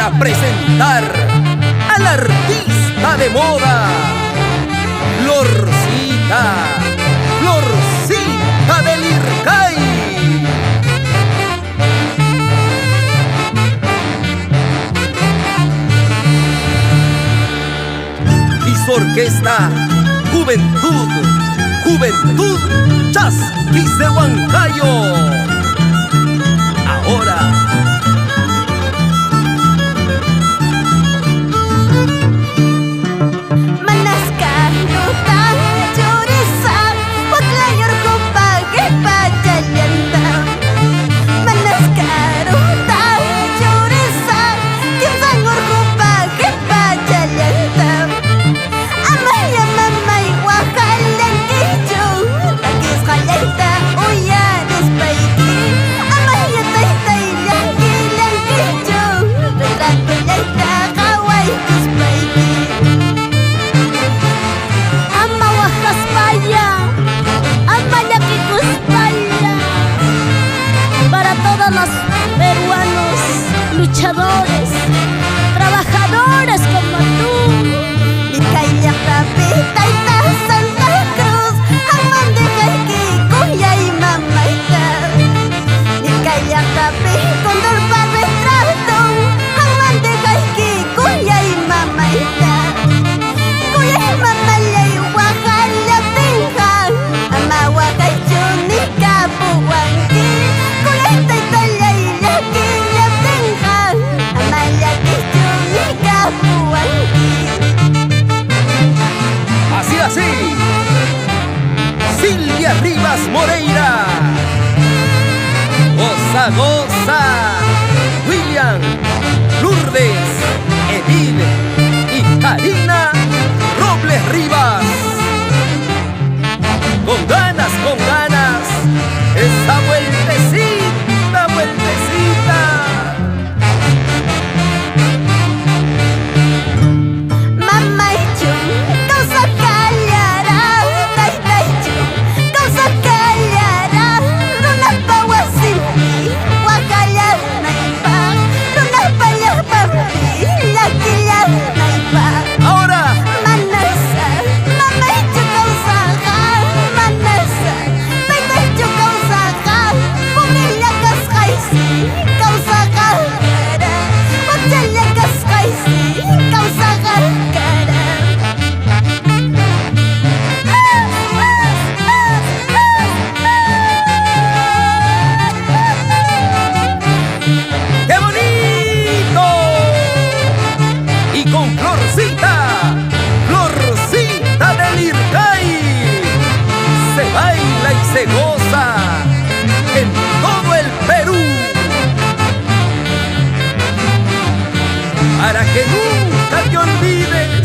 Para presentar al artista de moda, Florcita, Florcita del Lircay. Y su orquesta, Juventud, Juventud Chasquis de Huancayo. Ahora. Los peruanos, luchadores, trabajadores como tú. Santa Cruz, Así, así. Silvia Rivas Moreira. Goza, goza. William, Lourdes, Edith y Karina Robles Rivas. Con ganas, con ganas. Esa vueltecita, vueltecita. Ahora. ¡Qué bonito! Y con Florcita, Florcita del Lircay, se baila y se goza en todo el Perú. Para que nunca te olvides.